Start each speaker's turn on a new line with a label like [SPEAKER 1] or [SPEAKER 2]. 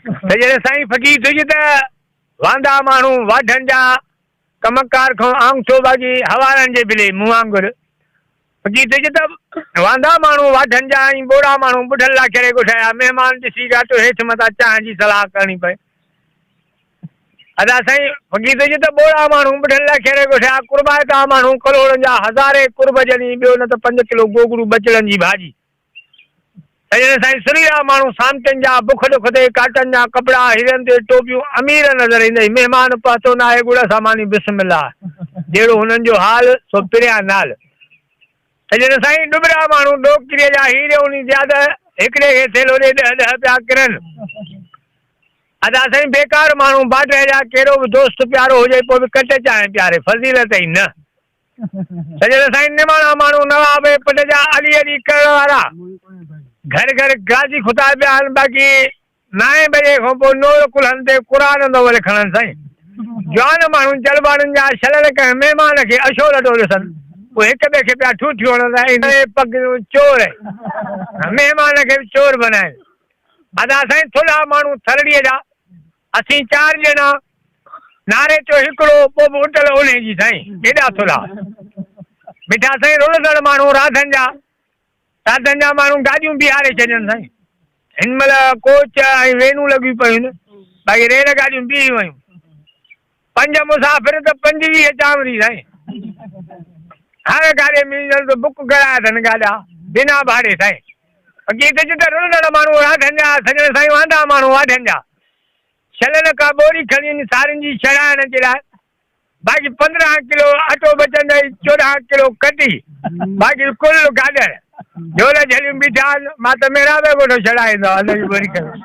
[SPEAKER 1] ته جڏهن سائين فقير ٿجي ته واندا ماڻهو واڍن جا ڪم ڪار کان آڱٺو باقي حوالن جي بلي مون وانگر فقير ٿجي ته واندا ماڻهو واڍن جا ۽ ٻوڙا ماڻهو ٻڍل لاکيري ڳوٺ آيا مهمان ڏسي ڳاٽو هيٺ متان چانهه جي صلاح ڪرڻي پئي ادا سائين فقير ٿجي ته ٻوڙا ماڻهو ٻڍل لاکيري ڳوٺ آيا قربائتا ماڻهو ڪلهوڙن جا هزارين قرب جني ٻيو نه ته پنج ڪلو گوگڙو ٻچڙن جي ڀاڄي. سڄڻ سائين سريلا ماڻهو سامٽين جا بک ڏک تي ڪاٽن جا ڪپڙا هيرن تي ٽوپيون امير نظر ايندئي مهمان پهتو ناهي ڳڙ سان ماني بسم الله جهڙو هنن جو حال سو پريان نال سڄڻ سائين ڏٻرا ماڻهو ڏوڪريء جا هير اوني زياده هڪڙي کي ٿيلهو ڏي ڏهه ڏهه پيا ڪرن ادا سائين بيڪار ماڻهو باڊهه جا ڪهڙو به دوست پيارو هجئي پوء به ڪٽ چانهه پياري فضيلت ئي نه. سڄڻ سائين نماڻا ماڻهو نواب ۽ پٽ جا علي علي ڪرڻ وارا گهر گهر غازي خطا پيا آهن باقي نائين بجي کان پوء نور ڪلهن تي قرآن اندو کڻن سائين جوان ماڻهو جلباڻين جا شلل ڪنهن مهمان کي اشو لٽو ڏسن پوء هڪ ٻئي کي پيا ٺوٺيون هڻن ۽ پڳ چور مهمان کي به چور بنائن ادا سائين ٿلها ماڻهو ٿرڙي جا اسين چار ڄڻا، ناري چيو هڪڙو، پوء به اٽل انهي جي سائين، ايڏا ٿلها. مٺا سائين رلندڙ ماڻهو راڌن جا، ساڌن جا ماڻهو گاڏيون بيهاري ڇڏين سائين. هن مهل ڪوچ ۽ وينون لڳيون پيون آهن، باقي ريل گاڏيون بيهي ويون. پنج مسافر ته 25 چانوري سائين. هر گاڏي ۾ ڄڻ ته بڪ ڪرايا اٿن گاڏا، بنا ڀاڙي سائين. باقي هتي جتي رلندڙ ماڻهو راڌن جا، سڄڻ سائين واندا ماڻهو واڍن جا. شل نه ڪا ٻوري کڻي وڃ سارين جي ڇڙائڻ جي لاء. باقي 15 ڪلو اٽو بچندئي، 14 ڪلو ڪٽي، باقي ڪل گاڏڙ. جهول جهليون بيٺا آهن، مان ته محراب ڳوٺ ڇڙائيندو آهيان، ان جي ٻوري کڻي.